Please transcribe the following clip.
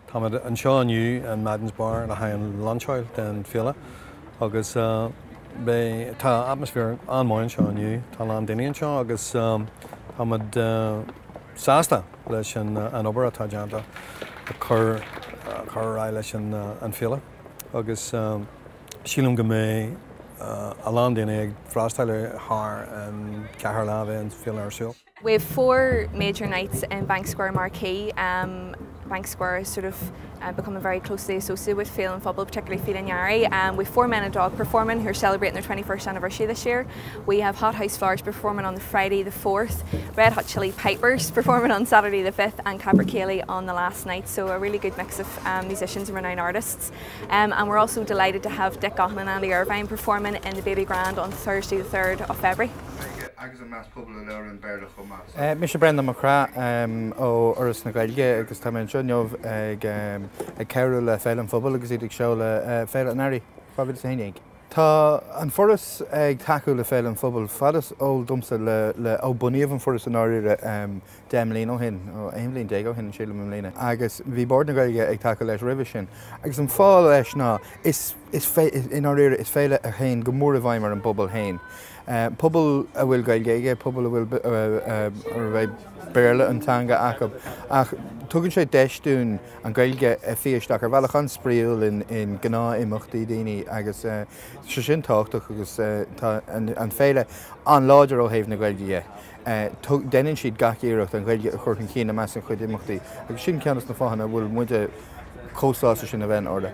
Táimid anseo inniu in Madden's Bar le haghaidh an lainseáil den féile agus beidh, tá atmaisféar an-mhaith anseo inniu, tá a lán daoine anseo agus táimid sásta leis an obair atá déanta a chur chur ar aghaidh leis an féile agus sílim go mbeidh a lán daoine ag freastal ar thar an ceathair lá a bheidh an féile ar siúl. We have four major nights in Bank Square Marquee. Um, Bank Square is sort of uh, becoming very closely associated with Féile an Phobail, particularly Féile an Earraigh. Um, we have four men and a dog performing who are celebrating their 21st anniversary this year. We have Hot House Flowers performing on the Friday the 4th, Red Hot Chili Pipers performing on Saturday the 5th and Capercaillie on the last night. So a really good mix of um, musicians and renowned artists. Um, and we're also delighted to have Dick Gaughan and Andy Irvine performing in the Baby Grand on Thursday the 3rd of February. agus i measc pobal a labhrann Béarla chomh maith. Mise Breandán Mac Craith ó Fhoras na Gaeilge agus tá mé anseo inniu ag cabhrú le Féile an Phobail agus iad ag seoladh Féile an Earraigh 2011. Tá an Foras ag tacú le Féile an Phobail fad is eol domsa le ó bunaíodh an Foras i ndáiríre 10 mbliana ó shin, nó 11 bhliain ó shin sílim i mbliana, agus bhí Bord na Gaeilge ag tacú leis roimhe sin. Agus an fáth leis ná is i ndáiríre is féile a théann go mór i bhfeidhm ar an bpobal féin. Pobal a bhfuil Gaeilge aige, pobal a bhfuil arb é Béarla an teanga acu, ach tugann sé deis dúinn an Ghaeilge a fhí isteach ar bhealach an-spraíúil in gnáth-imeachtaí daoine agus tá sé sin tábhachtach agus tá an féile an-láidir ó thaobh na Gaeilge dhe. Déanann siad gach iarracht an Ghaeilge a chur chun cinn i measc a chuid imeachtaí agus sin ceann de na fáthanna a bhfuil muide chomh sásta sin a bheith in Orla.